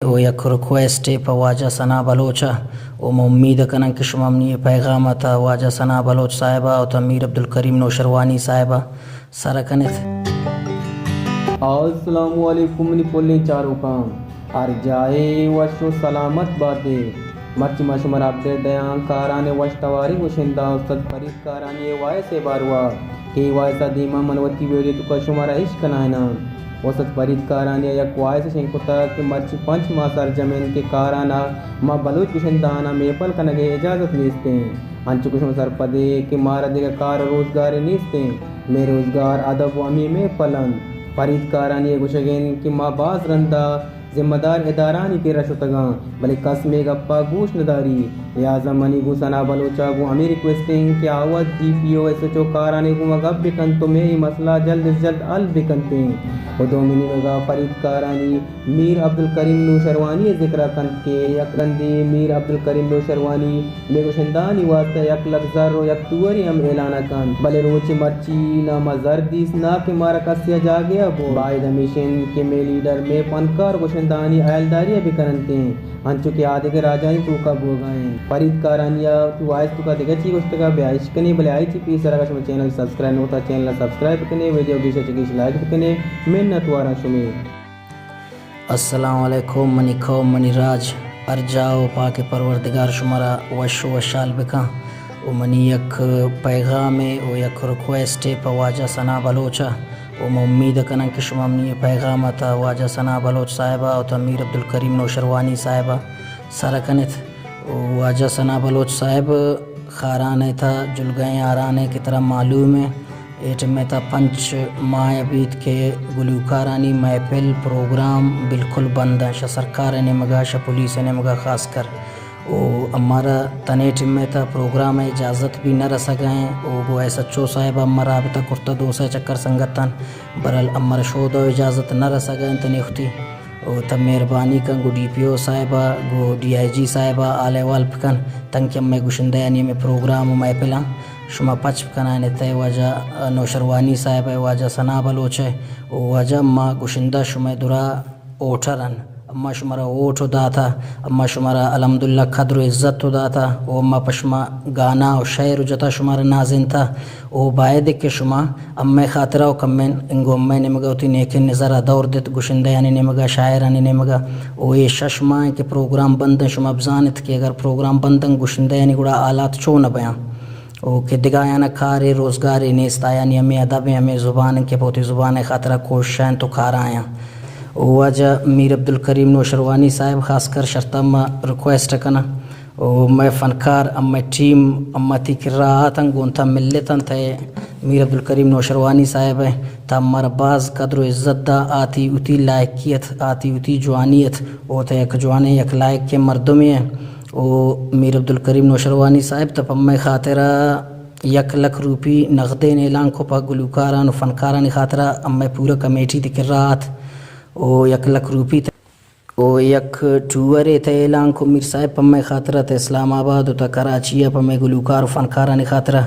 و یک ریکویسٹے پہ واجہ ثنا بلوچ ءَ، و من امید کناں کہ شما منی اے پیغام ءَ تہ واجہ ثنا بلوچ صاحب ءَ و تہ میر عبدالکریم نوشروانی صاحب ءَ سر کنت۔ السلام علیکم منی پلیں چاروکاں، ہر جاہ ءَ وش و سلامت بات ئے۔ مرچی ما شمارا اپڈیٹ دیاں کاران ءِ وش تواریں گشندہ استاد فرید کارانی ءِ وائس ءِ باروا، کہ اے وائس ءَ دیما من وتی ویڈیو توکا شمارا اش کنائیناں۔ استاد فرید کارانی ءَ یک وائس شنگ کتگ کہ مرچی پنچ ماہ سرجم انت کہ کاران ءَ ما بلوچ گشندہاناں محفل کنگ ءِ اجازت نیست انت۔ انچو کہ شما سرپد ئے کہ مارا دگہ کار و روزگارے نیست انت، مئے روزگار ادب و ہمے محفل انت۔ فرید کارانی ءِ گوشگ انت کہ ما باز رندا ذمہ دار ادارہانی کرا شتگاں، بلے کس مئے گپا گوش نہ داری۔ لہذا منی گوں ثنا بلوچ ءَ گوں ہمے ریکویسٹ انت کہ آ وت ڈی پی او، ایس ایچ او کارانی گوما گپ بکنت و مئے اے مسئلہ جلد از جلد حل بکنت انت۔ و دومی نیمگا فرید کارانی میر عبدالکریم نوشروانی ءِ ذکر ءَ کنت کہ یک رندے میر عبدالکریم نوشروانی مئے گشندہانی واسطہ یک لک زر و یک ٹوئرے ہم اعلان ءَ کنت، بلے روچے مرچی نہ ما زر دیست، نہ کہ مارا کسے ءَ جاگہے ءَ برت۔ باید ہمیش انت کہ مئے لیڈر مئے فنکار گشندہانی ہیالداری ءَ بکن انت، انچو کہ آدگہ راجانی توکا بوگا انت۔ فرید کارانی ءَ وتی وائس توکا دگہ چی گوشتگ ءَ بیا اش کنیں، بلے آئی چی پیسر اگاں شما چینل سبسکرائب نہ کتا، چینل ءَ سبسکرائب بکنے، ویڈیو گیش ءَ چہ گیش لائک بکنے، منت وارا شمے۔ السلام علیکم منی قوم، منی راج، ہر جاہ و پاک پروردگار شمارا وش و وشحال بکن۔ و منی یک پیغامے و یک ریکویسٹے پہ واجہ ثنا بلوچ ءَ، و من امید کناں کہ شما منی پیغام ءَ تہ واجہ ثنا بلوچ صاحب ءَ و تہ میر عبدالکریم نوشروانی صاحب ءَ سر کنت۔ و واجہ ثنا بلوچ صاحب خاران ءِ تہ جلگئیں آران ءَ کہ ترا معلوم ءَ اے ٹیم ءَ تہ پنچ ماہ بیت کہ گلوکارانی محفل، پروگرام بالکل بند انت، شہ سرکار ءِ نیمگا، شہ پولیس ءِ نیمگا خاص کر۔ و امارا تنے ٹیم ءَ تہ پروگرام ءِ اجازت بھی نہ رسگ ءَ انت۔ و گوں ایس ایچ او صاحب ءَ ہم رابطہ کرتہ، دو سئے چکر سنگتاں، برحال امارا شود ءِ اجازت نہ رسگ ءَ انت تنے وختی۔ و تہ مہربانی کن گوں ڈی پی او صاحب ءَ، گوں ڈی آئی جی صاحب ءَ حال احوال بکن، تنکہ ہمے گشندہانی ہمے پروگرام و محفلاں شما پچ بکنائینت۔ تہ واجہ نوشروانی صاحب ءَ، واجہ ثنا بلوچ ءَ، و واجہ ما گشندہ شمئے درا ووٹر ان، اما شمارا ووٹ و داتا، اما شمارا الحمدللہ قدر و عزت و داتا، و اما پہ شما گانا و شعر و جتا شمارا نازینتا، و باید کہ شما امئے خاطرا و کمین انگو امئے نیمگا وتی نیکین نظرا دور دیت، گشندہانی نیمگا، شاعرانی نیمگا۔ و اے شش ماہ کہ پروگرام بندن، شما بزانت کہ اگر پروگرام بندن گشندہانی گڑا حالات چون بیاں۔ و کہ دگہ آیانا کارے روزگارے نیست، آیانی ہمے ادب انت، ہمے زبان انت کہ پہ وتی زبان ءِ خاطرا کوشش انت و کارا آیاں۔ و واجہ میر عبدالکریم نوشروانی صاحب خاص کر شرطا ما ریکویسٹ کناں و مئے فنکار، امئے ٹیم، اما تی کرا آتن گوں تہ ملتن تہ میر عبدالکریم نوشروانی صاحب ءَ تہ مارا باز قدر و عزت دا، آتی وتی لائقیت، آتی وتی جوانی ات، و تہ یک جوانیں یک لائقیں مردمے ءَ۔ و میر عبدالکریم نوشروانی صاحب تہ پہ مئے خاطرا یک لکھ روپی نقدین اعلان کو، پہ گلوکاران و فنکارانی خاطرا امئے پورا کمیٹی دی کرا آت و یک لکھ روپی تہ و یک ٹوئرے تہ اعلان کو میر صاحب پہ مئے خاطرا تہ اسلام آباد و تہ کراچی ءَ پہ مئے گلوکار و فنکارانی خاطرا۔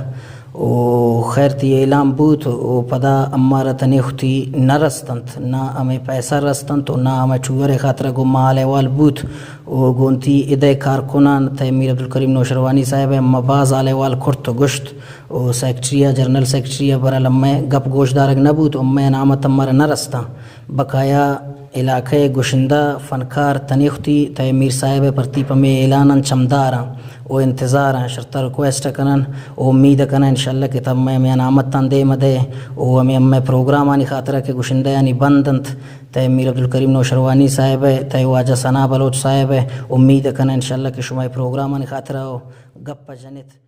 و خیر تی اعلان بوت و پدا امارا تنے وختی نہ رستنت، نہ ہمے پیسہ رستنت و نہ ہمے ٹوئرے خاطرا گوں ما حال احوال بوت۔ و گوں تی ادئے کارکنان تہ میر عبدالکریم نوشروانی صاحب ءَ ما باز حال احوال کرت و گوشت و سیکرٹری ءَ، جنرل سیکرٹری ءَ، برحال امئے گپ گوش دارگ نہ بوت و امئے انعامت امارا نہ رستاں۔ بقایا علاقہ ءِ گشندہ فنکار تنے وختی تہ میر صاحب ءِ پرتی پہ مئے اعلاناں چمداراں و انتظاراں، شرطا ریکویسٹ کنن و امید کنن انشاءاللہ کہ تہ مئے ہمے انعامتاں دیم دئے و ہمے، ہمے پروگرامانی خاطرا کہ گشندہانی بند انت، تہ میر عبدالکریم نوشروانی صاحب ءَ، تہ واجہ ثنا بلوچ صاحب ءَ، امید کنن انشاءاللہ کہ شما اے پروگرامانی خاطرا و گپ جنت۔